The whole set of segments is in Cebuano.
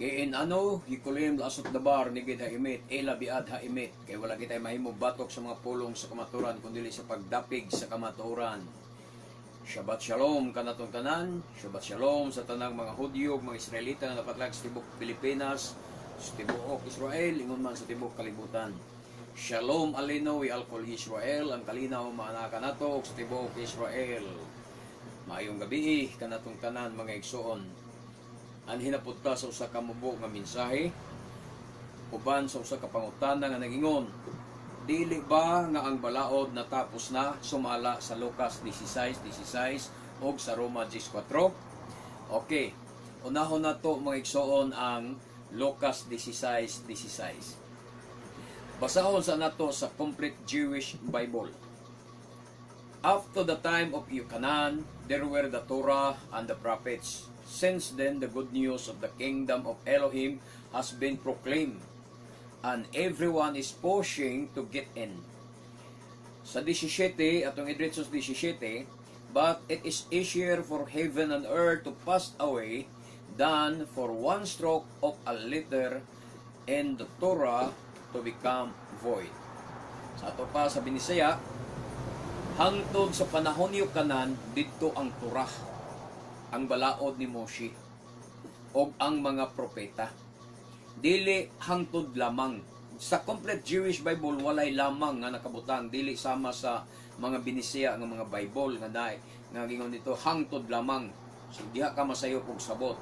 כי אין אנו יכולים לעשות דבר נגד האמת, אלא בעד האמת. Kay wala kitay mahimo batok sa mga pulong sa kamatuoran kun dili sa pagdapig sa kamatuoran. Shabbat Shalom kanatong tanan. Shabbat Shalom sa tanang mga Hudyo ug mga Israelita nga napatlag sa tibok Pilipinas, sa tibuok Israel, ingon man sa tibok kalibutan. Shalom עלינו ועל כל ישראל, ang kalinaw maana kanato ug sa tibuok Israel. Maayong gabi kanatong tanan, mga igsoon. Anhi na pud ta sa usa ka mubo nga mensahe uban sa usa ka pangutana nga nagingon, "Dili ba nga ang balaod natapos na sumala sa Lucas 16:16 ug sa Roma 10:4?" Okay. Unahon nato, mga igsoon, ang Lucas 16:16. Basahon sa nato sa Complete Jewish Bible. After the time of Yochanan, there were the Torah and the prophets. Since then, the good news of the kingdom of Elohim has been proclaimed, and everyone is pushing to get in. Sa 17, atong idretso sa 17, "But it is easier for heaven and earth to pass away than for one stroke of a letter in the Torah to become void." Sa ato pa sa Binisaya, hangtod sa panahon ni Yochanan, didto ang Torah, ang balaod ni Moshe, og ang mga propeta. Dili hangtod lamang. Sa Complete Jewish Bible, walay "lamang" nga nakabutang, dili sama sa mga Binisaya nga mga Bible nga naay nga gingon dito "hangtod lamang". So diha ka masayop og sabot.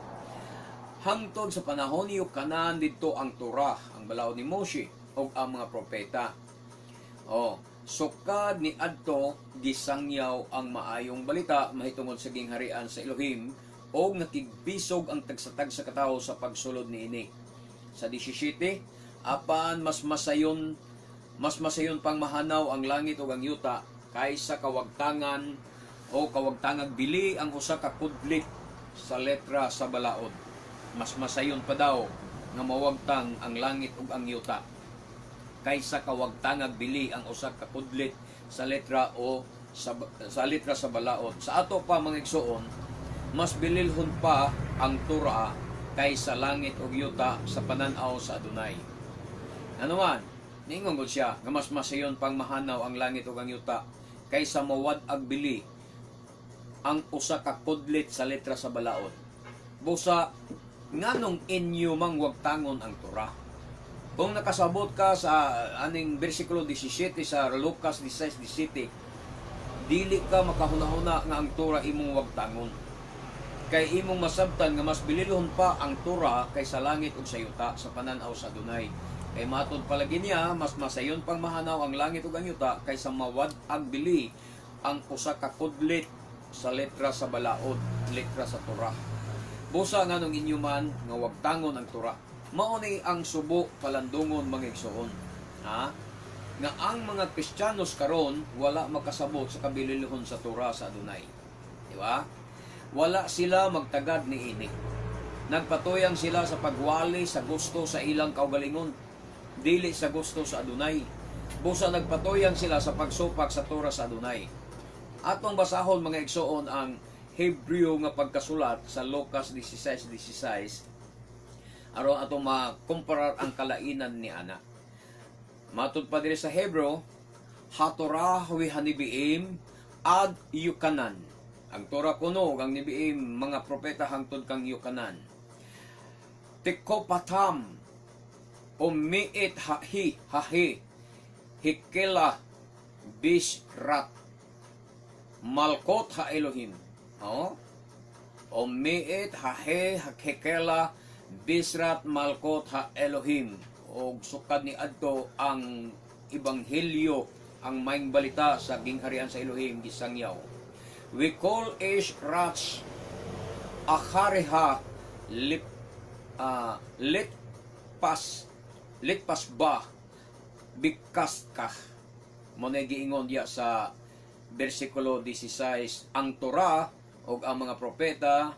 Hangtod sa panahon ni Yochanan, didto ang Torah, ang balaod ni Moshe, ug ang mga propeta. Oh, sukad ni adto gisangyaw ang maayong balita mahitungod sa gingharian sa Elohim og nakigbisog ang tagsa-tagsa ka tawo sa pagsulod niini. Sa 17, apan mas masayon pang mahanaw ang langit ug ang yuta kaysa kawagtangan o kawagtangag bili ang usa ka kudlit sa letra sa balaod. Mas masayon pa daw nga mawagtang ang langit ug ang yuta kaysa kawagtangag bili ang usa ka kudlit sa letra o sa letra sa balaod. Sa ato pa, mga igsoon, mas bililhon pa ang Torah kaysa langit ug yuta sa pananaw sa Adunay. Ano man, niingon gud siya nga mas masayon pang mahanaw ang langit ug ang yuta kaysa mawad-ag bili ang usa ka kudlit sa letra sa balaod. Busa nganong inyo mang wagtangon ang Torah? Kung nakasabot ka sa aning bersikulo 17 sa Lucas 16:17, dili ka makahuna-huna nga ang Torah imong wagtangon. Kay imong masabtan nga mas bililhon pa ang Torah kaysa langit ug sa yuta sa pananaw sa Adunay. Kay matod palagi niya, mas masayon pang mahanaw ang langit ug ang yuta kaysa mawad-ag bili ang usa ka kudlit sa letra sa balaod, letra sa Torah. Busa nganong inyo man nga wagtangon ang Torah? Mao ni ang subo palandungon, mga igsoon. Ha? Nga ang mga Kristiyanos karon wala makasabot sa kabililhon sa Torah sa Adunay. Di ba? Wala sila magtagad ni ini. Nagpatuyang sila sa pagwali sa gusto sa ilang kaugalingon, dili sa gusto sa Adunay. Busa nagpatuyang sila sa pagsupak sa Torah sa Adunay. Atong basahon, mga igsoon, ang Hebreo nga pagkasulat sa Lucas 16:16 aron atong makumparar ang kalainan ni ana. Matud pa diri sa Hebreo, התורה והנביאים עד יוחנן. Ang Torah kuno ug ang Nebiim, mga propeta, hangtod kang Yochanan. תקופתם ומאת האי ההיא החלה בשורת מלכות האלוהים. Oh? ומאת ההיא החלה בשורת מלכות האלוהים. Og sukad ni adto ang ebanghelyo, ang maayong balita sa gingharian sa Elohim gisangyaw. וכל איש רץ אחריה לתפוס בה בכסת"ח. Mao na giingon diya sa bersikulo 16, ang Torah ug ang mga propeta,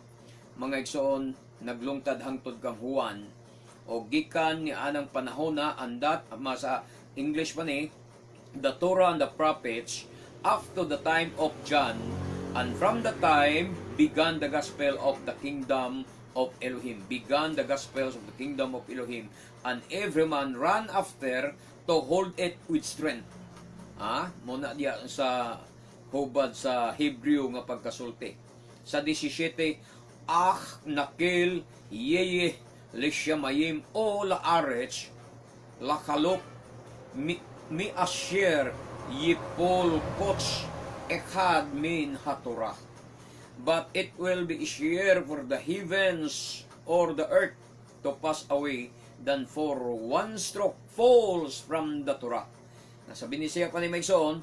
mga igsoon, naglungtad hangtod kang Juan o gikan ni anang panahon na andat masa English pa ni, the Torah and the prophets up to the time of John, and from the time began Began the gospel of the kingdom of Elohim. Began the gospels of the kingdom of Elohim, and every man run after to hold it with strength. Ah, mao na diya sa hubad sa Hebreo nga pagkasulti. Sa 17, "Ach nakil yeye lishamayim o laaretz lakalok mi asher yipol kots echad min hatorah. But it will be easier for the heavens or the earth to pass away than for one stroke falls from the Torah." Nasabi ni siya pa ni Maigsoon,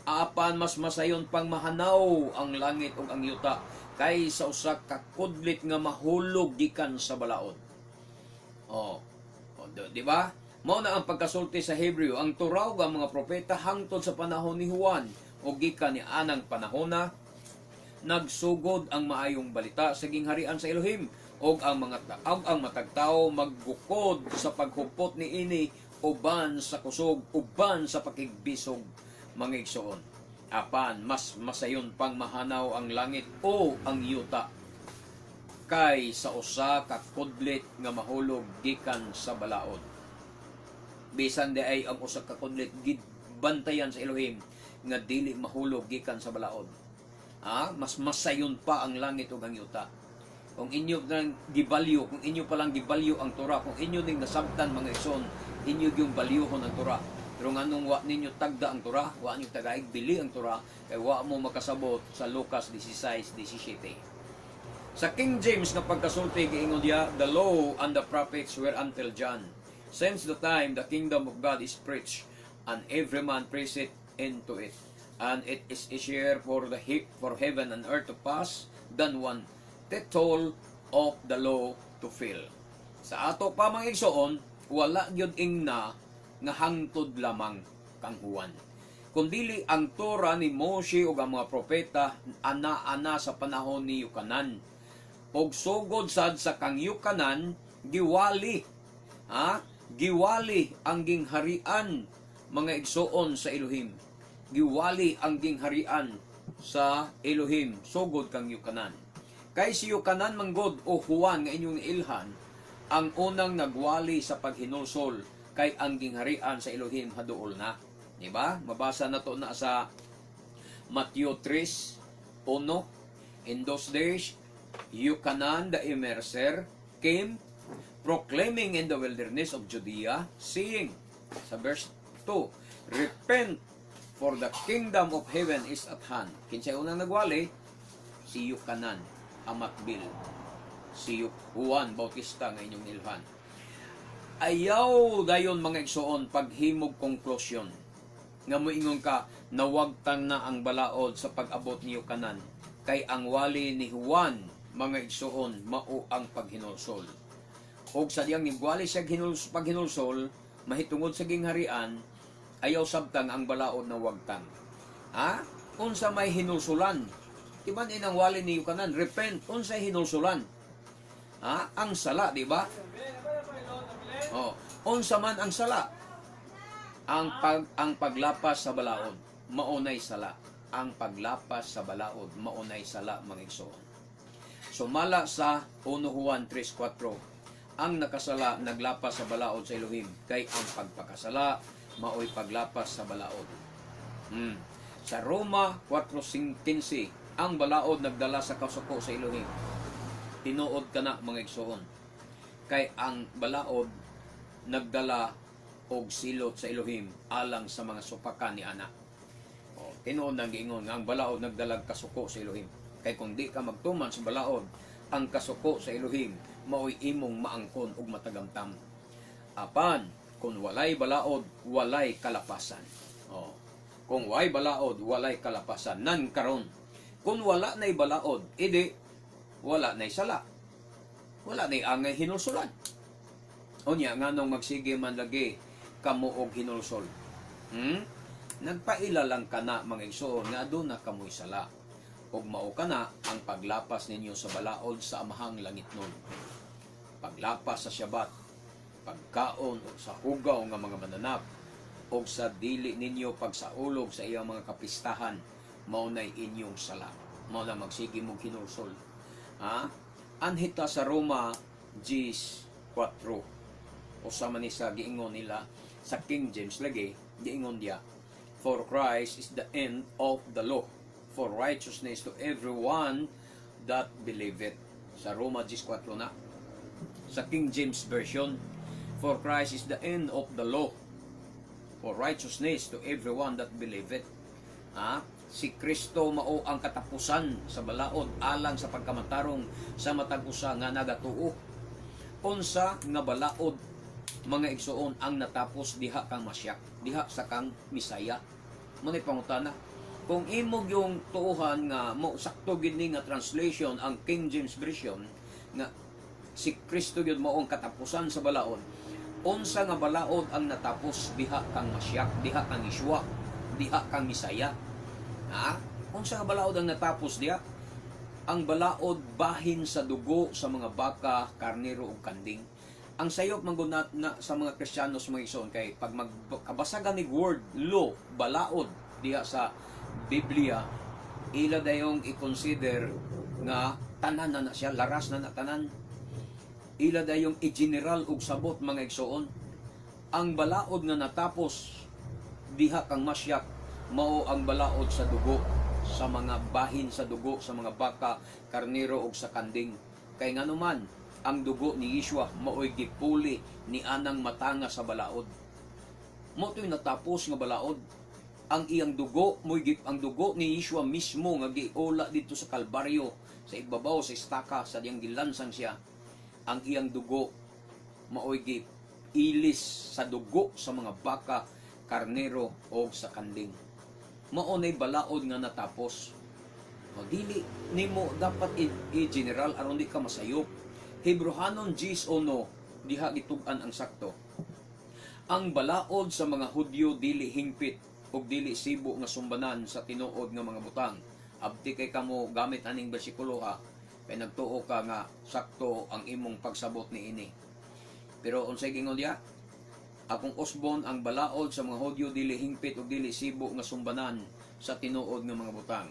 apan mas masayon pang mahanaw ang langit ug ang yuta kaysa usa ka kudlit nga mahulog gikan sa balaod. Oh. Oh, di ba? Mao na ang pagkasulti sa Hebreo, ang Torah ug ang mga propeta hangtod sa panahon ni Juan, ug gikan ni anang panahona nagsugod ang maayong balita sa gingharian sa Elohim ug ang matag tawo maggukod sa paghupot niini uban sa kusog, uban sa pakigbisog, mga igsoon. Apan mas masayon pang mahanaw ang langit o ang yuta kay sa usa ka kudlit nga mahulog gikan sa balaod. Bisan di ay ang usa ka kudlit gibantayan sa Elohim nga dili mahulog gikan sa balaod. Ah, mas masayon pa ang langit ug ang yuta. Kung inyo lang gibalyo, kung inyo pa lang gibalyo ang Torah, kung inyo ning nasabtan, mga igsoon, inyo yung balyuhon ang Torah. Pero nganong wa ninyo tagda ang Torah, wa ninyo tagaig bili ang Torah, kay wa mo makasabot sa Lucas 16:17. Sa King James nga pagkasulti, giingon diya, "The law and the prophets were until John. Since the time the kingdom of God is preached, and every man presseth into it. And it is easier for heaven and earth to pass than one tittle of the law to fail." Sa ato pa, mga igsoon, wala gyud ingna nga hangtod lamang kang Juan. Kundili ang Torah ni Moshe ug ang mga propeta ana-ana sa panahon ni Yukanan. Og sugod sad sa kang Yukanan, giwali. Ha? Giwali ang gingharian, mga igsoon, sa Elohim. Giwali ang gingharian sa Elohim sugod kang Yukanan. Kay si Yukanan manggod o Juan nga inyong ilhan ang unang nagwali sa paghinulsol kay ang gingharian sa Elohim haduol na. Di ba? Mabasa na to na sa Matthew 3:1. "In those days, Yukanan the Immerser came proclaiming in the wilderness of Judea, saying," sa verse 2, "Repent, for the kingdom of heaven is at hand." Kinsay unang nagwali? Si Yukanan, Amatbil. Si Juan Bautista nga inyong ilhan. Ayaw dayon, mga igsoon, paghimog konklusyon nga moingon ka nawagtang na ang balaod sa pag-abot ni Yukanan, kay ang wali ni Juan, mga igsoon, mao ang paghinulsol. Ug sa diyang nigwali siya paghinulsol mahitungod sa gingharian, ayaw sabtang ang balaod na wagtang. Ha? Unsa may hinulsulan? Di ba inang wali ni Yukanan, repent, unsay hinulsulan? Ha? Ang sala, di ba? Oh, unsa man ang sala? Ang paglapas sa balaod, maunay sala. Ang paglapas sa balaod, maunay sala, mga igsoon. Sumala sa 1 Juan 3:4, ang nakasala naglapas sa balaod sa Elohim, kay ang pagpakasala maoy paglapas sa balaod. Sa Roma 4:15, ang balaod nagdala sa kasuko sa Elohim. Tinuod kana, mga igsoon. Kay ang balaod nagdala og silot sa Elohim alang sa mga supakan ni ana. O, tinuod nang giingon nga ang balaod nagdalag kasuko sa Elohim. Kay kung di ka magtuman sa balaod, ang kasuko sa Elohim maoy imong maangkon ug matagamtam. Apan kung walay balaod, walay kalapasan. O, kung walay balaod, walay kalapasan. Nan karon, kung wala na'y balaod, idi wala na'y sala. Wala na'y angay hinulsulan. Unya, nganong magsige man lagi kamo og hinulsol? Nagpaila lang kana, mga igsoon, nga aduna kamoy sala. Ug mao kana ang paglapas ninyo sa balaod sa Amahang Langitnon. Paglapas sa Syabat, pagkaon og sa hugaw nga mga mananap, ug sa dili ninyo pagsaulog sa iyang mga kapistahan, mao nay inyong sala. Mao lang magsige mo hinulsol. Ha? Anhita sa Roma 10:4. Usa man ni sa giingon nila sa King James lagi, giingon diya, "For Christ is the end of the law for righteousness to everyone that believeth." Sa Roma 10:4 na. Sa King James Version, "For Christ is the end of the law for righteousness to everyone that believeth." Ha? Si Kristo mao ang katapusan sa balaod alang sa pagkamatarong sa matag usa nga nagatuo. Unsa nga balaod, mga igsuon, ang natapos diha kang Masyak, diha sa kang Misaya? Mo ni pangutana. Kung imo yung tuuhan nga mo sakto gid ni nga translation, ang King James Version, nga si Kristo gyud mao ang katapusan sa balaod, unsa nga balaod ang natapos diha kang Masyak, diha kang Yeshua, diha kang Misaya? Ha? Unsa nga balaod ang natapos diha? Ang balaod bahin sa dugo sa mga baka, karnero ug kanding. Ang sayop man gud na sa mga Kristiyano, sa mga igsoon, kay pag magkabasagan ni word law, balaod diha sa Biblia, ila dayong i-consider nga tanan na na siya, laras na na tanan. Ila dayong i-general og sabot, mga igsoon. Ang balaod nga natapos diha kang Masyak mao ang balaod sa dugo sa mga bahin sa dugo sa mga baka, karnero ug sa kanding. Kay nganuman ang dugo ni Yeshua maoy gipuli ni anang matanga sa balaod. Mo to'y natapos nga balaod. Ang iyang dugo mo'y ang dugo ni Yeshua mismo nga giula dito sa Kalbaryo, sa ibabaw sa istaka sa diyang gilansang siya. Ang iyang dugo maoy ilis sa dugo sa mga baka, karnero o sa kanding. Mao nay balaod nga natapos. O, dili nimo dapat i-general aron di ka masayop. Hebrohanon 10:1, diha gitug-an ang sakto. Ang balaod sa mga Hudyo dili hingpit ug dili sibo nga sumbanan sa tinuod nga mga butang. Abti kay kamo gamit aning bersikulo ha, kay nagtuo ka nga sakto ang imong pagsabot niini. Pero unsay gingon diha? Akong usbon, ang balaod sa mga Hudyo dili hingpit ug dili sibo nga sumbanan sa tinuod nga mga butang.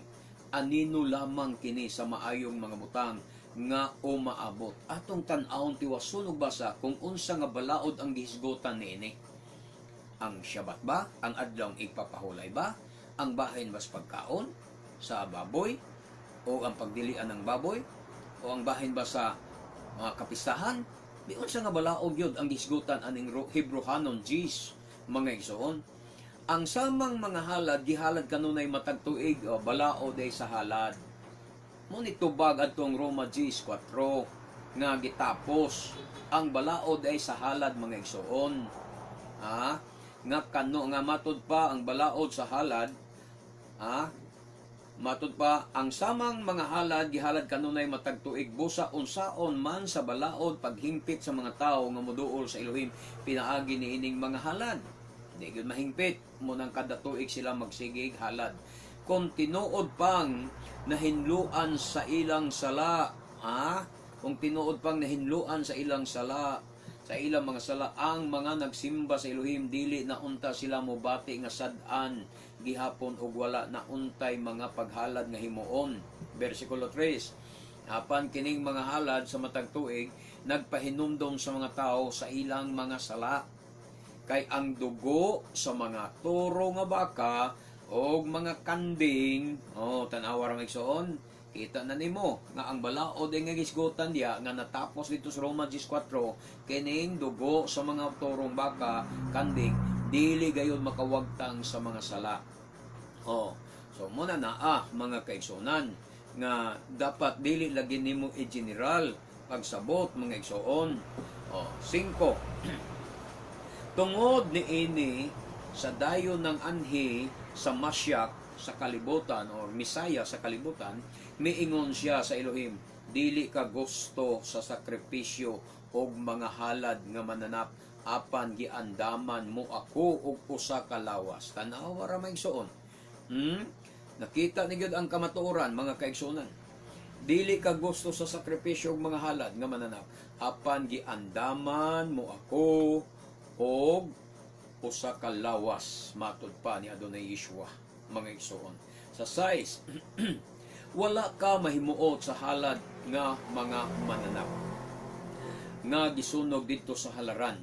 Anino lamang kini sa maayong mga butang nga umaabot. Atong tan-awon, tiwason og basa kung unsa nga balaod ang gihisgutan niini. Ang Syabat ba? Ang adlawng igpapahulay ba? Ang bahin bas pagkaon sa baboy? O ang pagdilian ng baboy? O ang bahin ba sa mga kapistahan? Di unsa nga balaod yun ang gihisgutan aning Hebrohanon 10, mga igsoon? Ang samang mga halad gihalad kanunay matag tuig o balaod ay sa halad. Mo ni tubag adtong Roma 10:4 nga gitapos ang balaod ay sa halad, mga igsoon. Ha? Nga kano nga matud pa ang balaod sa halad, ha? Matud pa, ang samang mga halad gihalad kanunay matag tuig, busa unsaon man sa balaod paghingpit sa mga tawo nga moduol sa Elohim pinaagi niining mga halad. Di gyud mahingpit mo nang kada tuig sila magsigig halad. Kung tinuod pang nahinluan sa ilang sala, ha? Kung tinuod pang nahinluan sa ilang sala, sa ilang mga sala ang mga nagsimba sa Elohim, dili na unta sila mobati nga sad-an gihapon og wala na untay mga paghalad nga himuon. Bersikulo 3. Apan kining mga halad sa matag tuig nagpahinumdom sa mga tao sa ilang mga sala. Kay ang dugo sa mga toro nga baka og mga kanding, oh, tan-awa ra, igsoon, kita na nimo nga ang balaod ay nga gisgutan diya nga natapos dito sa Roma 10:4, kining dugo sa mga torong baka, kanding, dili gayon makawagtang sa mga sala. Oh, so muna na mga kaigsunan nga dapat dili lagi nimo i-general pagsabot, mga igsoon. Oh, 5. Tungod niini, sa dayon ng anhi sa Masyak sa kalibutan or Misaya sa kalibutan, miingon siya sa Elohim, "Dili ka gusto sa sakripisyo og mga halad nga mananap, apan giandaman mo ako og usa ka lawas." Tan-awa ra, mga igsoon. Nakita ni gyud ang kamatuoran, mga kaigsuonan. "Dili ka gusto sa sakripisyo og mga halad nga mananap, apan giandaman mo ako og usa ka lawas," matud pa ni Adonai Yeshua, mga igsoon. Sa 6, Wala ka mahimuot sa halad nga mga mananap nga gisunog didto sa halaran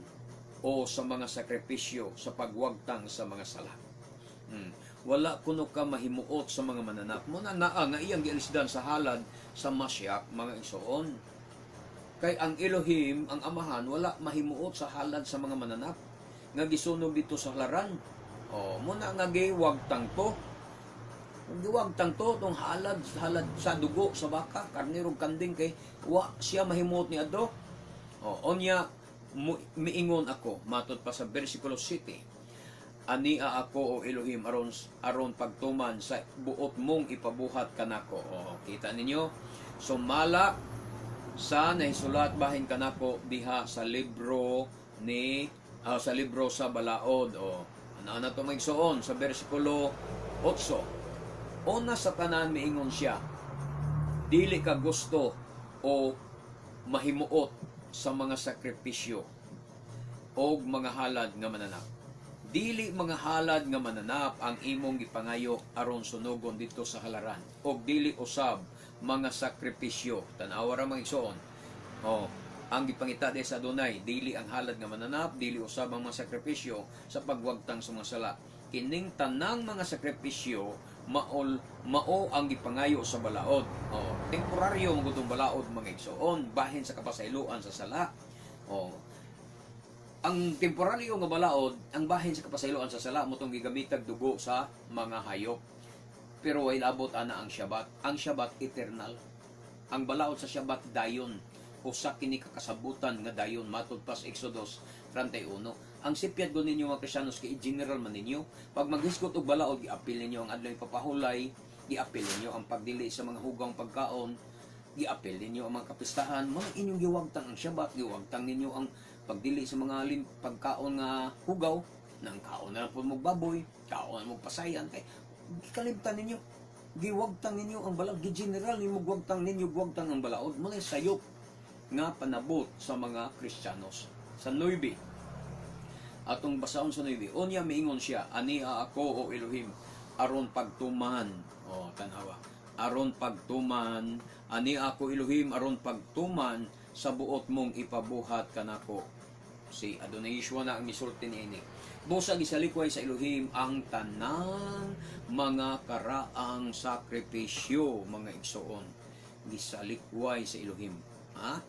o sa mga sakripisyo sa pagwagtang sa mga sala. Wala kuno ka mahimuot sa mga mananap. Muna naa nga iyang gialisdan sa halad sa Masyak, mga igsoon. Kay ang Elohim, ang Amahan, wala mahimuot sa halad sa mga mananap nga gisunog didto sa halaran. O, muna nga giwagtang to. Giwagtang to tong halad halad sa dugo sa baka, karnero, kanding, kay wa siya mahimuot ni adto. O, onya miingon ako, matod pa sa versikulo 7. Ania ako, o Elohim, aron aron pagtuman sa buot mong ipabuhat kanako. O, kita ninyo? Sumala sa nahisulat bahin kanako diha sa libro ni sa libro sa balaod. O, ano na to, mga igsoon, sa versikulo 8. Una sa tanan miingon siya, dili ka gusto o mahimuot sa mga sakripisyo og mga halad nga mananap. Dili mga halad nga mananap ang imong gipangayo aron sunugon didto sa halaran og dili usab mga sakripisyo. Tan-awa ra, mga igsoon. Oh, ang gipangita di sa Adonai, dili ang halad nga mananap, dili usab ang mga sakripisyo sa pagwagtang sa mga sala. Kining tanang mga sakripisyo maol mao ang gipangayo sa balaod. Oh, temporaryo ang gutong balaod, mga igsoon, bahin sa kapasayloan sa sala. Oh, ang temporaryo nga balaod, ang bahin sa kapasayloan sa sala mo tong gigamitag dugo sa mga hayop. Pero way labot ana ang Shabbat. Ang Shabbat eternal. Ang balaod sa Shabbat dayon. Usa kini ka kasabutan nga dayon matod pa sa Exodus 31. Ang sipyad ko ninyo, mga Kristiyanos, kay general man ninyo. Pag maghisgot og balaod, giapil ninyo ang adlaw ipapahulay, giapil ninyo ang pagdili sa mga hugawng pagkaon, giapil ninyo ang mga kapistahan, mga inyong giwagtang ang Shabbat, giwagtang ninyo ang pagdili sa mga pagkaon nga hugaw, nang kaon na lang po mo baboy, kaon mo pasayan, kay gikalimtan ninyo, giwagtang ninyo ang balaod, gi-general ninyo gwagtang ninyo, gwagtang ang balaod, mga sayop nga panabot sa mga Kristiyanos. Sa 9, atong basaon sa 9, unya miingon siya, ania ako, o Elohim, aron pagtuman, o tanawa, aron pagtuman, ania ako, Elohim, aron pagtuman sa buot mong ipabuhat kanako. Si Adonai Yeshua na ang misulti niini. Busa gisalikway sa Elohim ang tanang mga karaang sakripisyo, mga igsoon. Gisalikway sa Elohim. Ha?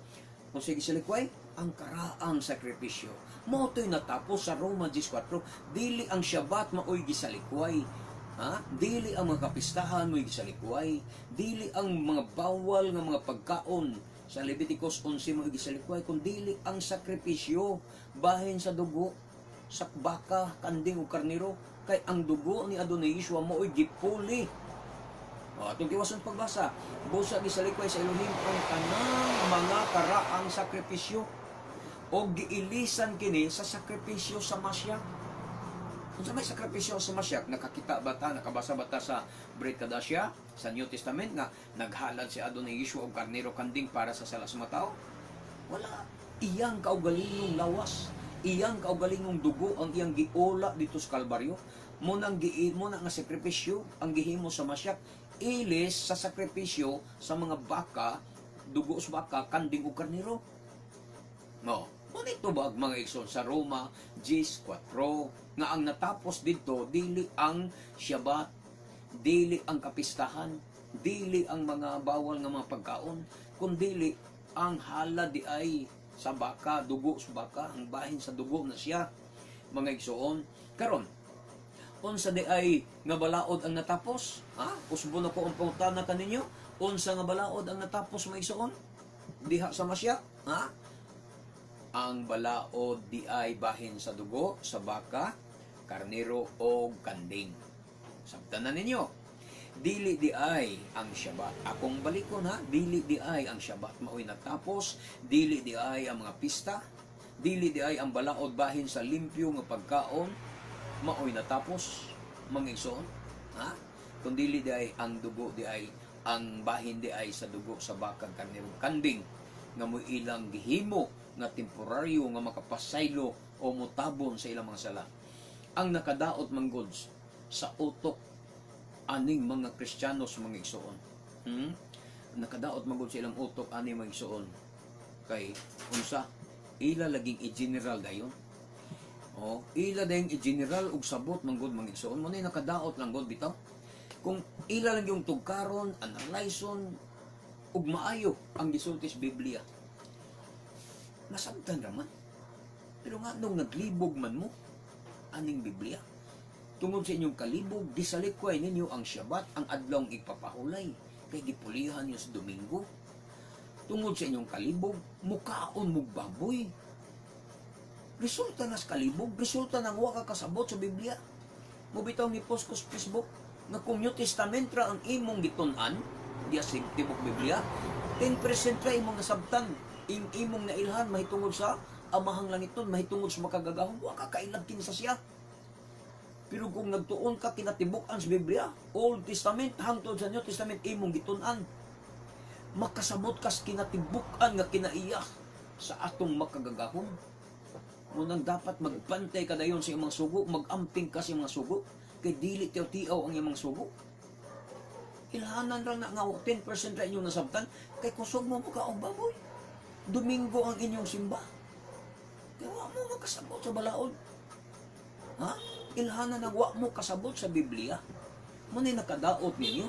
Kung sa gisalikway, ang karaang sakripisyo. Mao to'y natapos sa Roma 14. Dili ang Shabbat maoy gisalikway. Ha? Dili ang mga kapistahan mo'y gisalikway. Dili ang mga bawal nga mga pagkaon sa Leviticus 11 mo'y gisalikway, kun dili ang sakripisyo bahin sa dugo sa baka, kanding ug karnero, kay ang dugo ni Adonai Yeshua mo'y gipuli. O, atong tiwason pagbasa. Busa gisalikway sa Elohim ang tanang mga karaang sakripisyo o giilisan kini sa sakripisyo sa Masyak. Unsa may sakripisyo sa Masyak? Nakakita ba ta, nakabasa ba ta sa Brit Kadasya, sa New Testament, nga naghalad si Adonai Yeshua og karnero, kanding para sa sala sa mga tao? Wala. Iyang kaugalingong lawas, iyang kaugalingong dugo ang iyang giula didto sa Kalbaryo. Mo na nga sakripisyo ang gihimo sa Masyak, ilis sa sakripisyo sa mga baka, dugo sa baka, kanding ug karnero. No. Ngunit tubag, mga igsoon, sa Roma 10:4 nga ang natapos didto dili ang Shabbat, dili ang kapistahan, dili ang mga bawal nga mga pagkaon, kundili ang halad di ay sa baka, dugo sa baka, ang bahin sa dugo na siya, mga igsoon. Karon, unsa di ay nga balaod ang natapos? Ha? Usbon ako ang pangutana kaninyo. Unsa nga balaod ang natapos, mga igsoon? Diha sa Masyak? Ha? Ang balaod di ay bahin sa dugo sa baka, karnero o kanding. Sabtan na ninyo. Dili di ay ang Shabbat. Akong balikon ha, dili di ay ang Shabbat maoy natapos, dili di ay ang mga pista, dili di ay ang balaod bahin sa limpyo nga pagkaon maoy natapos, mga igsoon. Ha? Kung dili di ay ang dugo di ay ang bahin di ay sa dugo sa bakang, karnero, kanding nga mo ilang gihimo nga temporaryo nga makapasaylo o mutabon sa ilang mga sala. Ang nakadaot manggod sa utok aning mga Kristiyanos, mga igsoon. Nakadaot magud sa ilang utok ani, mga igsoon. Kay unsa ila laging i-general dayon. Oh, ila dayong i-general og sabot manggod, mga igsoon. Mo na nakadaot lang god bitaw. Kung ila lang yung tugkaron, analyson ug maayo ang gisulti sa Biblia, masabtan raman. Pero nga nung naglibog man mo aning Biblia, tungod sa inyong kalibog, gisalikway ninyo ang Syabat, ang adlawng igpapahulay, kay gipulihan niyo sa Domingo. Tungod sa inyong kalibog, mukaon mog baboy. Resulta na sa kalibog, resulta ng wa ka kasabot sa Biblia. Mobitaw ni post ko sa Facebook nga kung New Testament ra ang imong gitun-an, diya sa tibok Biblia, 10% ra imong nasabtan, imong nailhan mahitungod sa Amahang Langiton, mahitungod sa Makagagahom, wa ka kailab kinsa siya. Pero kung nagtuon ka kinatibuk-an sa Biblia, Old Testament hangtod sa New Testament imong gitun-an, makasabot kas kinatibuk-an nga kinaiya sa atong Makagagahom. Munang dapat magbantay ka dayon sa imong sugo, magamping ka sa imong sugo, kay dili tiaw-tiaw ang imong sugo. Ilhanan ra na nga 10% ra inyong nasabtan, kay kusog mo mo og baboy. Domingo ang inyong simba. Kay wa mo makasabot sa balaod. Ha? Ilhanan na wa mo kasabot sa Biblia. Mo ni nakadaot ninyo.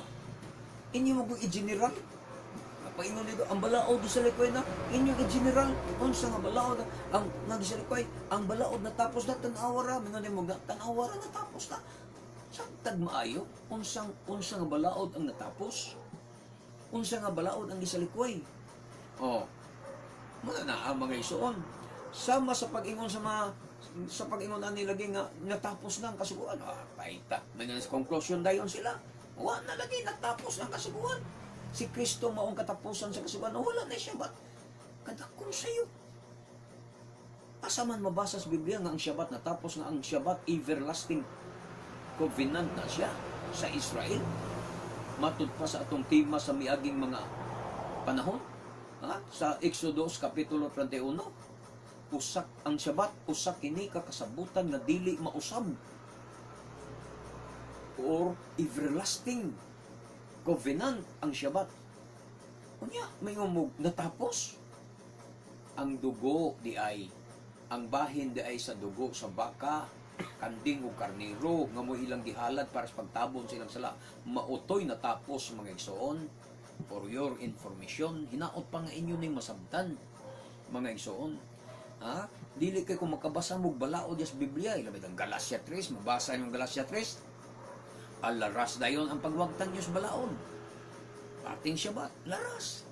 Inyo mo kung i-general. Paingon dito, ang balaod sa likoy na, inyong i-general, unsa nga balaod, ang nagisalikway, ang balaod natapos na, tanawa ra, mingon mo, tanawa ra, natapos na. Sabtag maayo, unsa nga balaod ang natapos? Unsa nga balaod ang gisalikway? Oh, muna na ang mga isuon. Sama sa pag-ingon sa mga sa pag-ingon ani lagi nga natapos na ang kasuguan. Ah, paita. May sa conclusion dayon sila. Wa na lagi, natapos na ang kasuguan. Si Kristo maong katapusan sa kasuguan. Wala na siya ba't? Kadakong sayo. Asa man mabasa sa Biblia nga ang Shabbat natapos na, ang Shabbat everlasting covenant na siya sa Israel? Matud pa sa atong tema sa miaging mga panahon, ha? Sa Exodus Kapitulo 31, usak ang Shabbat, usak kini ka kasabutan nga dili mausab or everlasting covenant ang Shabbat. Unya, may umog natapos ang dugo di ay ang bahin di ay sa dugo sa baka, kanding o karnero nga mo ilang gihalad para sa pagtabon sa ilang sala, mautoy natapos, mga igsoon. For your information, hinaot pa nga inyo ning masabtan, mga igsoon, ha. Dili kay kung makabasa mo balaod sa Biblia, ilabi ang Galatia 3, mabasa yung Galatia 3, alaras dayon ang pagwagtang niyo sa balaod ating Shabbat, laras,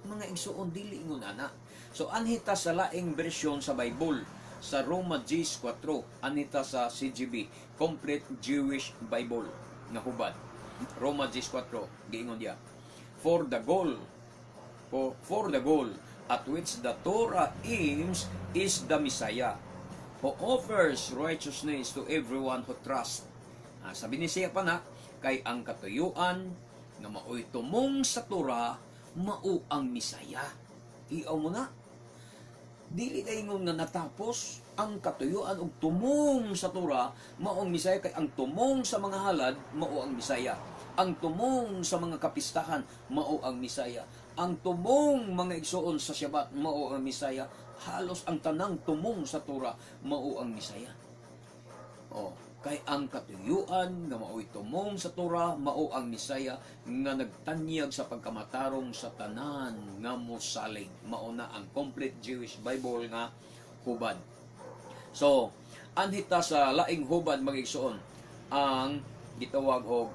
mga igsoon. Dili ingon ana. So anhita sa laing bersyon sa Bible sa Roma 10:4, anhita sa CJB, Complete Jewish Bible nga hubad. Roma 10:4, giingon diya, For the goal at which the Torah aims is the Messiah who offers righteousness to everyone who trusts." Ah, sabi ni siya pa na, kay ang katuyuan nga maoy tumong sa Torah, mao ang Misaya. Tiaw mo na. Dili kay nga natapos ang katuyuan og tumong sa Torah, mao ang Misaya, kay ang tumong sa mga halad, mao ang Misaya. Ang tumong sa mga kapistahan, mao ang Misaya. Ang tumong, mga igsoon, sa Shabbat, mao ang Misaya. Halos ang tanang tumong sa Torah, mao ang Misaya. Oh, kay ang katuyuan nga mao'y tumong sa Torah, mao ang Misaya nga nagtanyag sa pagkamatarong sa tanan nga mosalig. Mao na ang Complete Jewish Bible nga hubad. So, anhita sa laing hubad, mga igsoon, ang gitawag og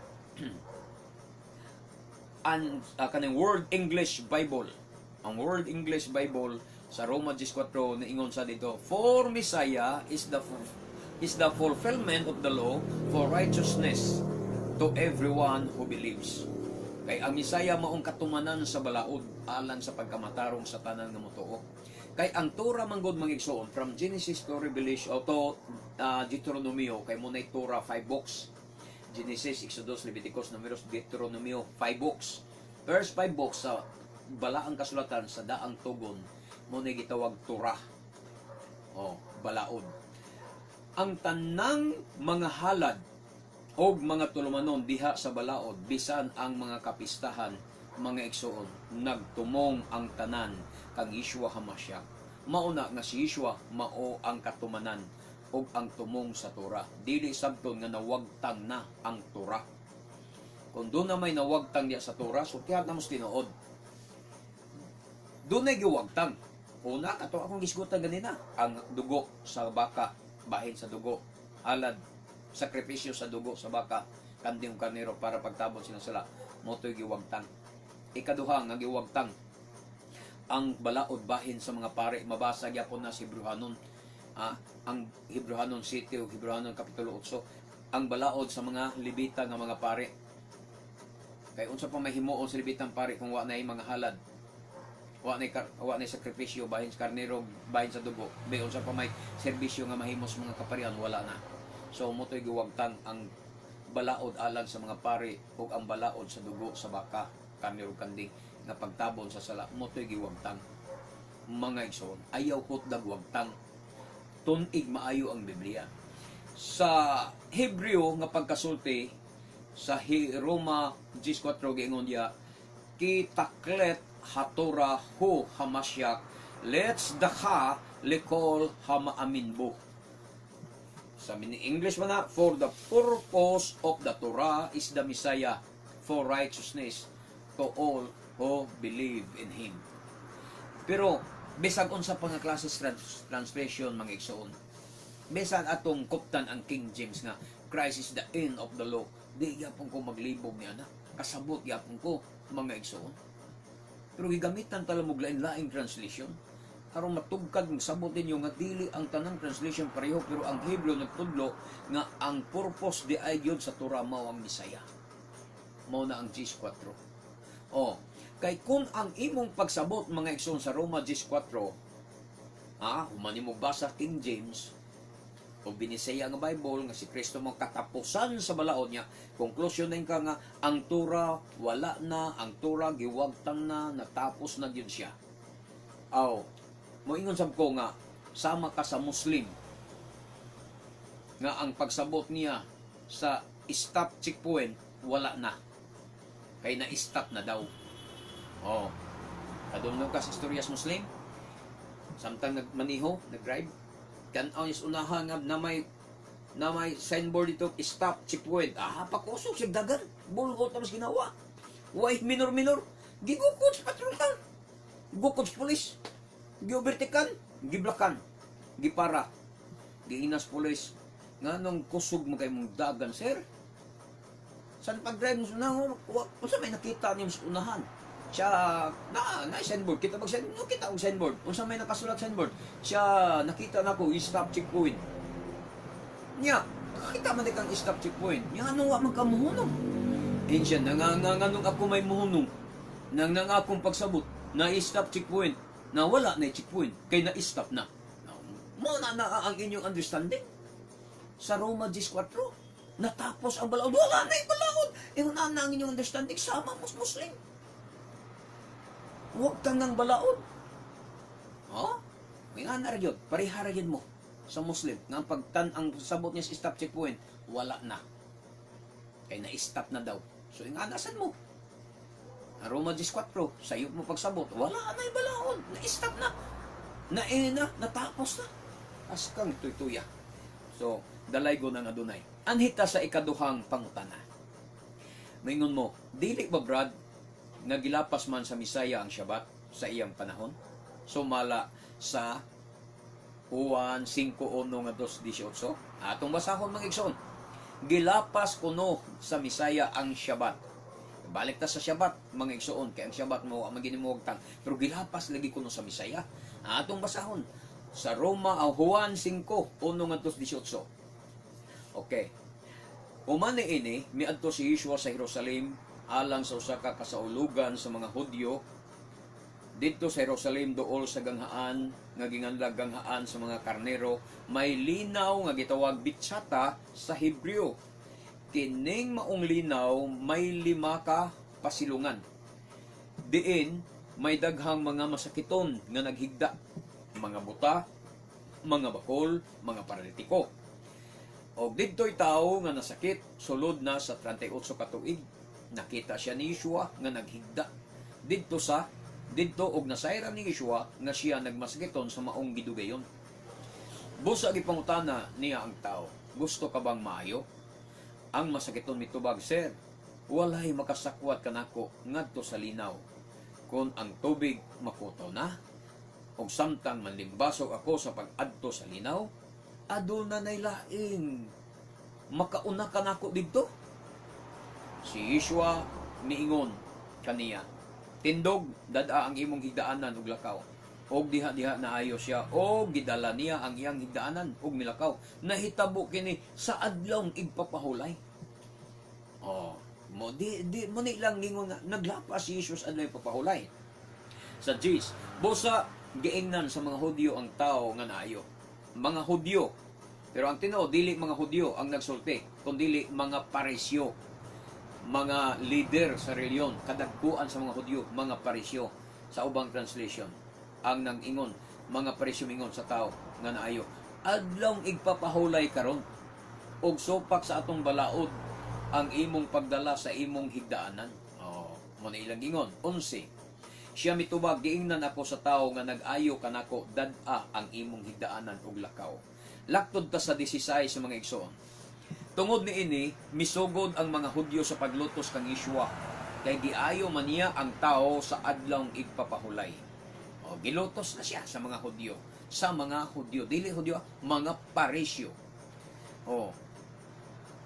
an kaning World English Bible. Ang World English Bible sa Roma 14, niingon sa dito, "For Messiah is the fulfillment of the law for righteousness to everyone who believes." Kay ang Messiah maong katumanan sa balaod alang sa pagkamatarong sa tanan nga motuo. Kay ang Torah manggod, mga igsoon, from Genesis to Revelation o to Deuteronomio, kay mo Torah 5 books. Genesis, Exodus, Leviticus, Numeros, Deuteronomio, 5 books. First 5 books sa balaang kasulatan sa daang tugon mo na gitawag Torah. O, balaod. Ang tanang mga halad og mga tulumanon diha sa balaod, bisan ang mga kapistahan, Mga igsoon, nagtumong ang tanan kang Yeshua Hamashiach. Mauna nga si Yeshua mao ang katumanan ug ang tumong sa Torah. Dili sabton nga nawagtang na ang Torah. Kung duna may nawagtang diya sa Torah, sultihan na mo sa tinuod. Dunay giwagtang. Una, kato akong gisgutan ganina, ang dugo sa baka, bahin sa dugo, alad, sakripisyo sa dugo sa baka, kanding karnero para pagtabon sila sala, mao to'y giwagtang. Ikaduha nga giwagtang, ang balaod bahin sa mga pare, mabasa gyapon na si Hebreohanon, ang Hebreohanon 7 o Hebreohanon Kapitulo 8, ang balaod sa mga Levita nga mga pare. Kay unsa pa may himuon sa Levitang pare kung wa na mga halad? Wa na sakripisyo bahin sa karnero, bahin sa dugo. Be unsa pa may serbisyo nga mahimo sa mga kaparian? Wala na. So mao to'y giwagtang ang balaod alang sa mga pare ug ang balaod sa dugo sa baka, karnero, kanding nga pagtabon sa sala, mao to'y giwagtang. Mga igsoon, ayaw hutdag wagtang. Tun-ig maayo ang Biblia. Sa Hebreo nga pagkasulti sa Roma 14, giingon diya, "Ki takhlit haTorah hu haMashiach letzdaka lekol hamaamin bo." Sa mini English man na, "For the purpose of the Torah is the Messiah for righteousness to all who believe in Him." Pero bisag unsa pa nga klase translation, mga igsoon, bisan atong kuptan ang King James nga "Christ is the end of the law," di gyapon ko maglibog ni ana. Kasabot gyapon ko, mga igsoon. Pero gigamitan tala mo lain-laing translation aron matugkad, sabot ninyo nga dili ang tanang translation pareho, pero ang Hebreo nagtudlo nga ang purpose di ay gyud sa Torah mao ang Misaya. Mao na ang 14. Oh, kay kung ang imong pagsabot, mga igsoon, sa Roma 14, human nimo basa King James o Binisaya nga Bible nga si Kristo mo katapusan sa balaod niya, conclusion din ka nga ang Torah wala na, ang Torah giwagtang na, natapos na gyud siya. Aw, moingon sab ko nga sama ka sa Muslim nga ang pagsabot niya sa stop checkpoint, wala na. Kay na-stop na daw. Oh. Kadumdum ka sa istorya sa Muslim? Samtang nagmaniho, nag-drive, tan-aw niya sa unahan nga na may signboard dito, "Stop checkpoint." Ah, pakusog siya dagan. Bulgot na mas ginawa. Way minor-minor. Gigukod sa patrol. Gukod sa pulis. Giobertikan. Giblakan. Gipara. Giinas pulis. "Nganong kusog mo kay mong dagan, sir? San pag-drive mo sa unahan, unsa may nakita niyo sa unahan?" Siya, na signboard. "Kita mag signboard?" "No, kita og signboard." "Unsa may nakasulat signboard?" "Siya, nakita nako, stop checkpoint." "Nya, kita man di kang stop checkpoint. Nya, ano wa man ka muhunong?" Eh siya, "Nanganganong ako may muhunong? Nang nang akong pagsabot, na stop checkpoint, na wala na checkpoint, kay na stop na." Mo na na ang inyong understanding. Sa Roma 14, natapos ang balaod. Wala na yung balaod. Ingon na ang inyong understanding, sama mo sa Muslim. Huwag kang nang balaod. Oh? May nga na yun. Pareha ra mo sa Muslim. Nga ang pagtan ang sabot niya sa stop checkpoint, wala na. Kay na-stop na daw. So, yung anasan mo. Ang Roma 14, sa iyo mo pagsabot, wala na yung balaod. Na-stop na. Na, eh, na, natapos na. Askang tuytuya. So, dalaygo ng Adunay. Anhita sa ikaduhang pangutana. Maingon mo, "Dili ba, Brad, nga gilapas man sa Misaya ang Syabat sa iyang panahon?" Sumala sa Juan 5:1 nga 2:18. Atong basahon, mga igsoon. Gilapas kuno sa Misaya ang Syabat. Balik ta sa Syabat, mga igsoon, kay ang Syabat mo ang maginimuwagtang. Pero gilapas lagi kuno sa Misaya. Atong basahon sa Roma ang Juan 5:1 nga 2:18. Okay. Human niini, miadto si Yeshua sa Jerusalem alang sa usa ka kasaulugan sa mga Hudyo. Didto sa Jerusalem, duol sa ganghaan nga ginganlag Ganghaan sa mga Karnero, may linaw nga gitawag Bitsata sa Hebreo. Kining maong linaw may lima ka pasilungan. Diin may daghang mga masakiton nga naghigda, mga buta, mga bakol, mga paralitiko. Og didto'y tawo nga nasakit sulod na sa 38 ka tuig. Nakita siya ni Yeshua nga naghigda. Didto og nasayran ni Yeshua nga siya nagmasakiton sa maong gidugayon. Busa gipangutana niya ang tao, "Gusto ka bang maayo?" Ang masakiton mitubag, "Sir, walay makasakwat kanako ngadto sa linaw. Kon ang tubig makuto na, og samtang manlimbasog ako sa pag-adto sa linaw, aduna nay laing makauna kanako didto." Si Yeshua miingon kaniya, "Tindog, dad-a ang imong higdaanan ug lakaw." Og diha-diha naayo siya og gidala niya ang iyang higdaanan ug milakaw. Nahitabo kini sa adlawng igpapahulay. Oh, mo di di mo ni lang gingon nga naglapas si Jesus adlaw igpapahulay. Sa 10, busa giingnan sa mga Hudyo ang tao nga naayo. Mga Hudyo. Pero ang tinuod, dili mga Hudyo ang nagsulti, kundili mga Parisyo, mga leader sa reliyon, kadagkuan sa mga Hudyo, mga Parisyo sa ubang translation. Ang nang-ingon, mga Parisyo mingon sa tao nga naayo, "Adlawng igpapahulay karon og supak sa atong balaod ang imong pagdala sa imong higdaanan." Oh, mo na ilang ingon. 11. Siya mitubag, "Giingnan ako sa tao nga nag-ayo kanako, 'Dad-a ang imong higdaanan ug lakaw.'" Laktod ta sa 16 sa mga igsoon. Tungod niini, misugod ang mga Hudyo sa paglutos kang Yeshua kay giayo man niya ang tao sa adlawng igpapahulay. O, gilutos na siya sa mga Hudyo. Sa mga Hudyo. Dili Hudyo, mga Parisyo. O,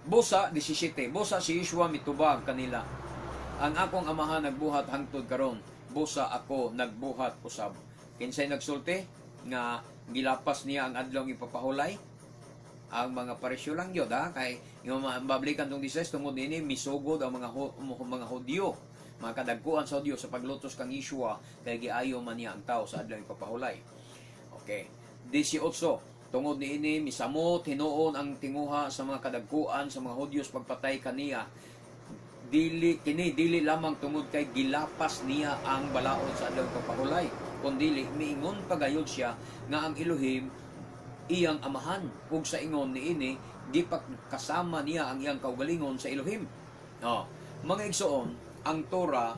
busa, 17. Busa si Yeshua mitubag kanila, "Ang akong amahan nagbuhat hangtod karon, busa ako nagbuhat usab." Kinsay nagsulti nga gilapas niya ang adlawng ipapahulay? Ang mga Parisyo lang yun, ha? Kay yung mga bablikan tong 16, tungod nini misugod ang mga Hudyo, mga kadagkuan sa Hudyo sa paglutos kang Yeshua kay giayo man niya ang tao sa adlawng ipapahulay. Okay. 18. Tungod niini misamot hinuon ang tinguha sa mga kadagkuan sa mga Hudyo sa pagpatay kaniya. Dili kini dili lamang tungod kay gilapas niya ang balaod sa adlaw pagpahulay, kundili miingon pagayod siya nga ang Elohim iyang amahan ug sa ingon niini gipakasama niya ang iyang kaugalingon sa Elohim. Oh, mga igsoon, ang Torah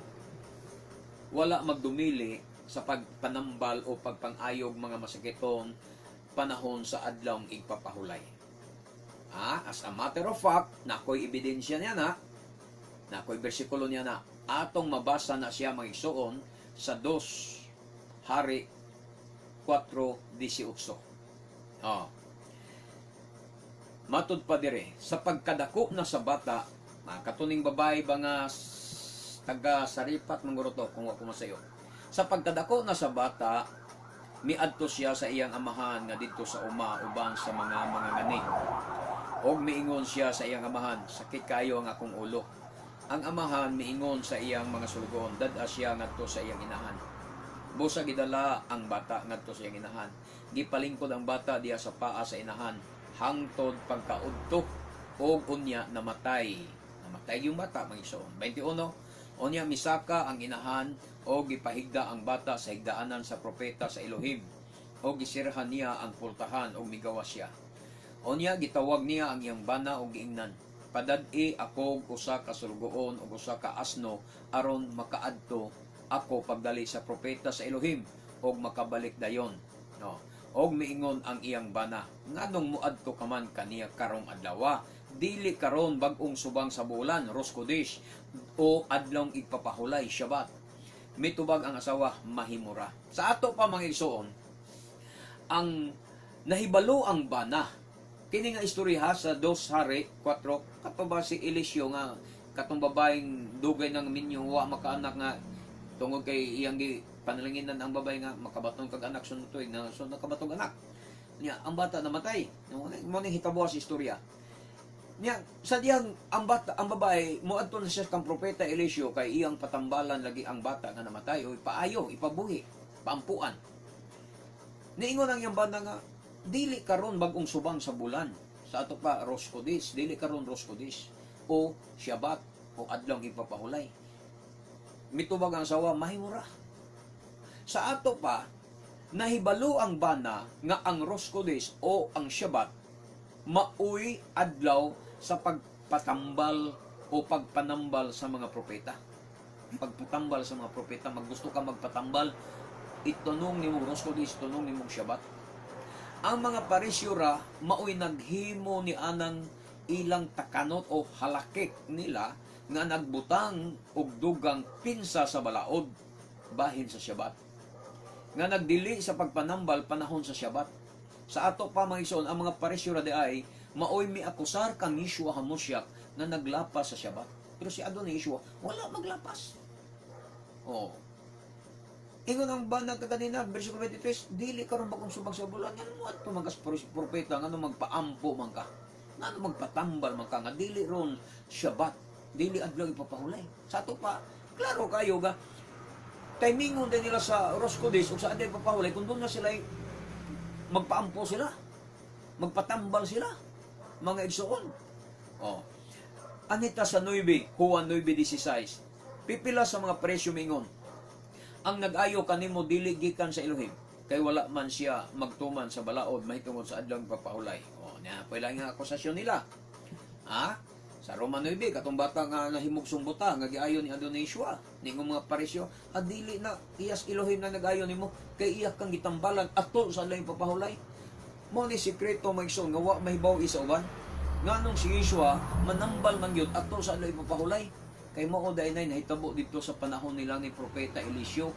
wala magdumili sa pagpanambal o pagpangayog mga masakiton panahon sa adlawng igpapahulay. Ah, as a matter of fact, nakoy ebidensya niya na, nakoy bersikulo niya na, atong mabasa na siya, mga igsoon, sa 2 Hari 4:18. Oh. Matud pa dire, sa pagkadako na sa bata, mga katuning babae ba nga taga Saripat mangguro to kung ako masayo. Sa pagkadako na sa bata, miadto siya sa iyang amahan nga didto sa uma uban sa mga mangangani. Og miingon siya sa iyang amahan, "Sakit kayo ang akong ulo." Ang amahan miingon sa iyang mga sulugoon, "Dad-a siya ngadto sa iyang inahan." Busa gidala ang bata ngadto sa iyang inahan. Gipalingkod ang bata diha sa paa sa inahan hangtod pagkaudto og unya namatay. Namatay yung bata, mga igsoon. 21. Unya misaka ang inahan og gipahigda ang bata sa higdaanan sa propeta sa Elohim. Og gisirhan niya ang pultahan og migawas siya. Unya gitawag niya ang iyang bana og giingnan, "Padad-i ako og usa ka sulugoon og usa ka asno aron makaadto ako pagdali sa propeta sa Elohim og makabalik dayon." No. Og miingon ang iyang bana, "Nganong moadto ka man kaniya karong adlaw? Dili karon bag-ong subang sa bulan, Rosh Chodesh, o adlawng igpapahulay, Shabbat." Mitubag ang asawa, "Mahimura." Sa ato pa, mga igsoon, ang nahibalo ang bana. Kini nga istorya sa Dos Hari 4, kato ba si Eliseo nga katong babaeng dugay ng minyo wa makaanak nga tungod kay iyang gi panalanginan ang babae nga makabaton kag anak sunod tuig na, so nakabatong anak niya, ang bata namatay. Mo ning hitabo sa istorya niya sa diyang ang bata, ang babae moadto na siya kang propeta Eliseo kay iyang patambalan lagi ang bata nga namatay o ipaayo, ipabuhi, paampuan. Niingon ang iyang bana nga dili karon bag-ong subang sa bulan, sa ato pa Rosh Chodesh, dili karon Rosh Chodesh o Shabbat o adlawng ipapahulay. Mitubag ang asawa, "Mahimura." Sa ato pa, nahibalo ang bana nga ang Rosh Chodesh o ang Shabbat maoy adlaw sa pagpatambal o pagpanambal sa mga propeta. Pagpatambal sa mga propeta, maggusto ka magpatambal, itunong nimo Rosh Chodesh, itunong nimo Shabbat. Ang mga Parisyo ra maoy naghimo ni anang ilang takanot o halakik nila nga nagbutang og dugang pinsa sa balaod bahin sa Shabbat, nga nagdili sa pagpanambal panahon sa Shabbat. Sa ato pa, mga igsoon, ang mga Parisyo ra di ay maoy miakusar kang Yeshua Hamashiach nga naglapas sa Shabbat. Pero si Adonai Yeshua wala maglapas. Oh. Ingon ang banag kaganina, versikulo 23, "Dili karon bagong subag sa bulan, ngano mo adto magas propeta, ngano magpaampo man ka, ngano magpatambal man ka, nga dili ron Shabbat, dili adlaw ipapahulay?" Sa ato pa, klaro kayo ga, timingon din nila sa Rosh Chodesh ug sa adlaw ipapahulay, kung doon na sila magpaampo sila, magpatambal sila, mga igsoon. Oh. Anita sa 9, Juan 9:16. Pipila sa mga Parisyo mingon, "Ang nag-ayo kanimo dili gikan sa Elohim kay wala man siya magtuman sa balaod mahitungod sa adlaw papahulay." Oh, nya pwede nga akusasyon nila. Ha? Sa Roma 9, katong bata nga nahimugsong buta nga giayo ni Adonai Yeshua, ningon mga Parisyo, "Ah, dili na iyas Elohim na nag-ayo nimo kay iya kang gitambalan ato sa adlaw papahulay." Mo ni sikreto, mga igsoon, nga wa mahibaw isa uban. Nganong si Yeshua manambal man gyud ato sa adlaw papahulay? Kay mao dai nay nahitabo dito sa panahon nila ni Propeta Eliseo.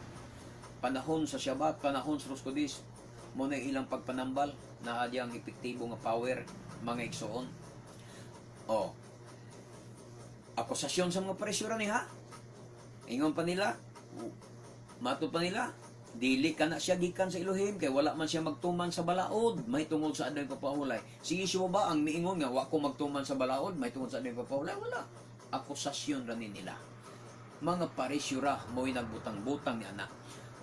Panahon sa Shabbat, panahon sa Rosh Chodesh, mo na ilang pagpanambal na ang epektibo nga power, mga igsoon. Oh. Akusasyon sa mga Parisyo ra ni ha. Ingon pa nila, mato pa nila, "Dili ka na siya gikan sa Elohim kay wala man siya magtuman sa balaod mahitungod sa adlaw papahulay." Si Yeshua ba ang miingon nga wa ko magtuman sa balaod mahitungod sa adlaw papahulay? Wala. Akusasyon ra ni nila. Mga Parisyo ra mo'y nagbutang-butang ni ana.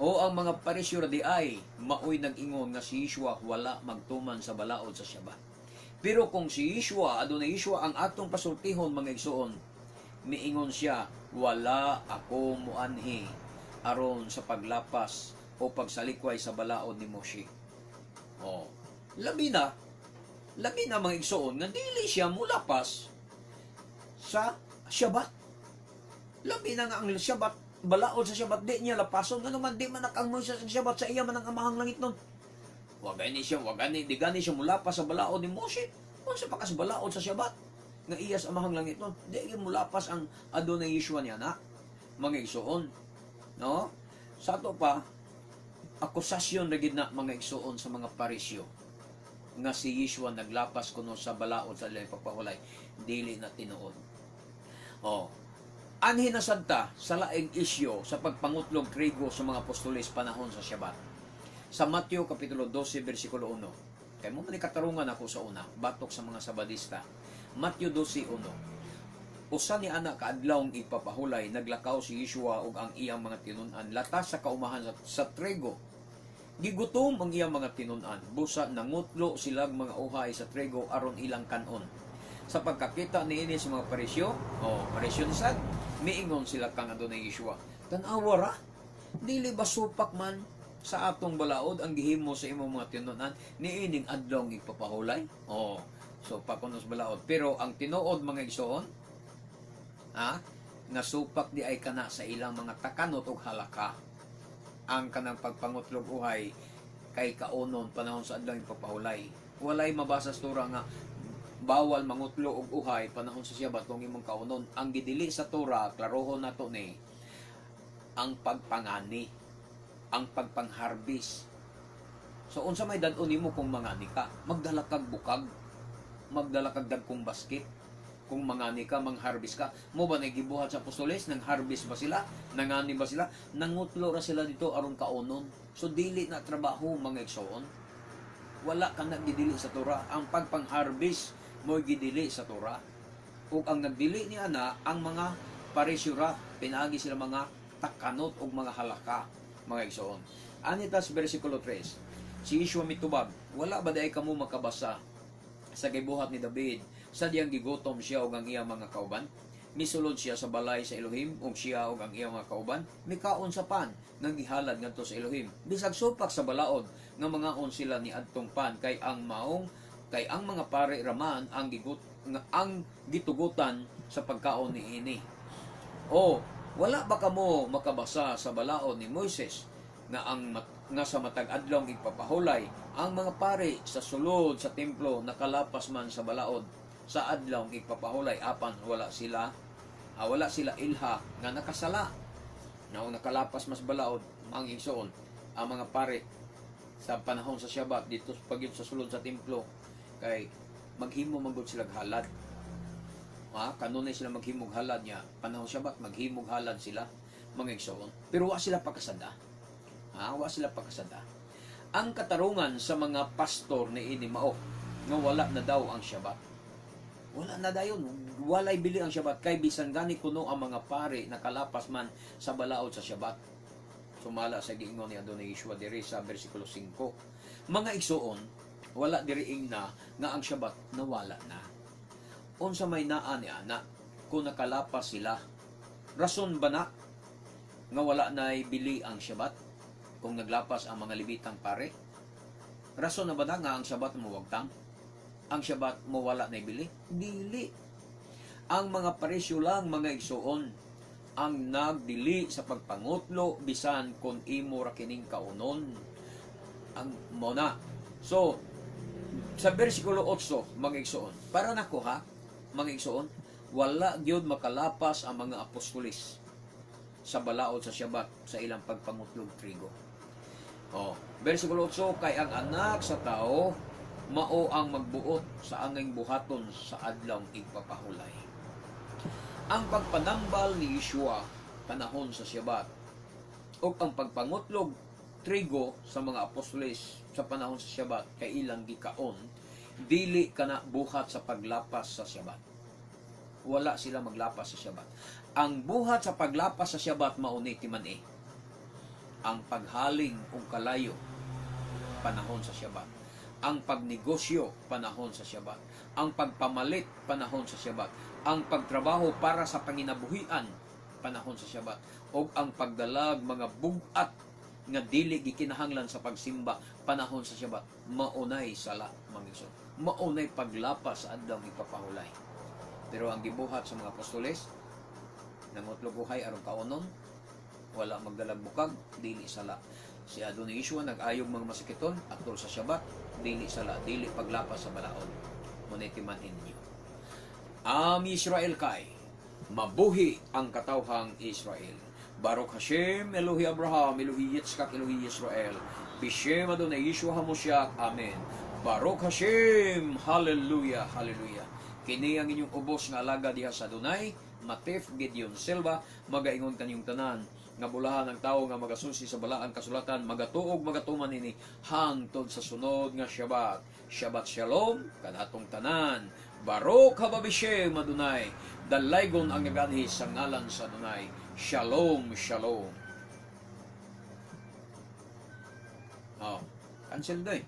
O ang mga Parisyo ra di ay maoy nag-ingon nga si Yeshua wala magtuman sa balaod sa Shabbat. Pero kung si Yeshua, Adonai Yeshua ang atong pasultihon, mga igsoon, miingon siya, "Wala ako muanhi aron sa paglapas o pagsalikway sa balaod ni Moshe." Oh, labi na, mga igsoon, nga dili siya mulapas sa Shabbat. Labi na nga ang Shabbat, balaod sa Shabbat, di niya lapason. Nga naman, di man nakang Moises ang Shabbat sa iya man ang amahang langit nun. Wa gani siya, wa gani, di gani siya mulapas sa balaod ni Moshe. Unsa pa kas balaod sa Shabbat nga iya sa amahang langit nun? Di gyud mulapas ang Adonai Yeshua niya na, mga igsoon. No? Sa ato pa, akusasyon na gid na, mga igsoon, sa mga Parisyo nga si Yeshua naglapas kuno sa balaod sa adlaw pagpahulay, dili na tinuod. Oh. Anhi na sad ta sa laing isyo sa pagpangutlog trigo sa mga apostoles panahon sa Shabbat. Sa Mateo kapitulo 12 versikulo 1. Kay mo man ni katarungan ako sa una, batok sa mga Sabadista. Mateo 12:1. Usa ni ana ka adlawng igpapahulay, naglakaw si Yeshua ug ang iyang mga tinun-an latas sa kaumahan sa trigo. Gigutom ang iyang mga tinun-an, busa nangutlo silag mga uhay sa trigo aron ilang kanon. Sa pagkakita niini sa mga Parisyo, o Parisyo ni sad, miingon sila kang Adonai Yeshua, "Tan-awa ra, dili ba supak man sa atong balaod ang gihimo sa imong mga tinun-an niining adlawng igpapahulay?" Oh, so pakunos balaod. Pero ang tinuod, mga igsoon, ha, nga supak di ay kana sa ilang mga takanot og halaka ang kanang pagpangutlog uhay kay kaunon panahon sa adlaw ipapahulay. Walay mabasa sa Torah nga bawal mangutlo og uhay panahon sa Shabbat kung imong kaunon. Ang gidili sa Torah, klarohon nato ni, ang pagpangani, ang pagpangharbis. So unsa may dad-on nimo kung mangani ka? Magdala kag bukag, magdala kag dagkong basket. Kung mangani ka, mangharbis ka. Mo ba na gibuhat sa apostoles? Nang harvest ba sila? Nangani ba sila? Nangutlo ra sila dito aron kaunon. So dili na trabaho, mga igsoon. Wala ka na gidili sa Torah. Ang pagpangharvest mo gidili sa Torah. Ug ang nagdili ni ana ang mga Parisyo ra, pinaagi sila mga takanot ug mga halaka, mga igsoon. Anitas versikulo 3. Si Yeshua mitubag, "Wala ba diay kamo makabasa sa gibuhat ni David sa diyang gigutom siya ug ang iyang mga kauban? Misulod siya sa balay sa Elohim ug siya ug ang iyang mga kauban mikaon sa pan nga gihalad ngadto sa Elohim. Bisag supak sa balaod nga mangaon sila ni adtong pan kay ang maong kay ang mga pare raman ang gigut nga ang gitugutan sa pagkaon niini." O Wala ba kamo makabasa sa balaod ni Moises nga sa matag adlaw igpapahulay ang mga pari sa sulod sa templo nakalapas man sa balaod sa adlaw igpapahulay, apan wala sila ilha nga nakasala? Na nakalapas mas balaod, mga igsoon, ang mga pare sa panahon sa Shabbat dito pagyud sa sulod sa templo kay maghimo man gud sila halad. Ha, kanunay sila maghimog halad niya panahon Shabbat, maghimog halad sila, mga igsoon, pero wa sila pagkasada. Ha, wa sila pagkasada. Ang katarungan sa mga pastor ni ini mao nga wala na daw ang Shabbat. Wala na dayon, walay bili ang Shabbat kay bisan gani kuno ang mga pare nakalapas man sa balaod sa Shabbat. Sumala sa giingon ni Adonai Yeshua diri sa bersikulo 5. Mga igsoon, wala diri ingna nga ang Shabbat nawala na. Unsa may naa ni ana kung nakalapas sila? Rason ba na nga wala na bili ang Shabbat kung naglapas ang mga Levitang pare? Rason na ba na nga ang Shabbat mawagtang? Ang Shabbat mawala na bili? Dili. Ang mga Pariseo lang, mga igsoon, ang nagdili sa pagpangutlo bisan kung imo ra kining kaunon. Ang mao na. So, sa bersikulo 8, mga igsoon, para nako ha, mga igsoon, wala gyud makalapas ang mga apostolis sa balaod sa Shabbat sa ilang pagpangutlog trigo. Oh, bersikulo 8, kay ang Anak sa Tao mao ang magbuot sa angay buhaton sa adlaw igpapahulay. Ang pagpanambal ni Yeshua panahon sa Shabbat ug ang pagpangutlog trigo sa mga apostoles sa panahon sa Shabbat kay ilang gikaon, dili kana buhat sa paglapas sa Shabbat. Wala sila maglapas sa Shabbat. Ang buhat sa paglapas sa Shabbat mao ni timan-i ang paghaling og kalayo panahon sa Shabbat, ang pagnegosyo panahon sa Shabbat, ang pagpamalit panahon sa Shabbat, ang pagtrabaho para sa panginabuhian panahon sa Shabbat, ug ang pagdalag mga bug-at nga dili gikinahanglan sa pagsimba panahon sa Shabbat, maunay sala, mga igsoon. Maunay paglapas sa adlaw ipapahulay. Pero ang gibuhat sa mga apostoles, nangutlog uhay aron kaunon, wala magdalag bukag, dili sala. Si Adonai Yeshua nag-ayog mga masakiton atol sa Shabbat, dili sala, dili paglapas sa balaod. Mao timan-i ninyo. Am Israel kay mabuhi ang katawhang Israel. Baruch Hashem, Elohi Abraham, Elohi Yitzchak, Elohi Israel. Bishem Adonai Yeshua HaMoshiach. Amen. Baruch Hashem, Hallelujah, Hallelujah. Kini ang inyong ubos nga alaga diha sa Adonai, Matef Gideon Silva, magaingon kaninyong tanan nga bulahan ang tao nga magasusi sa balaan kasulatan, magatuog, magatuman ini hangtod sa sunod nga Shabbat. Shabbat Shalom kanatong tanan. Baruch haba bishem Adonai. Dalaygon ang naganhi sa ngalan sa Adonai. Shalom, shalom. Oh, cancel doy.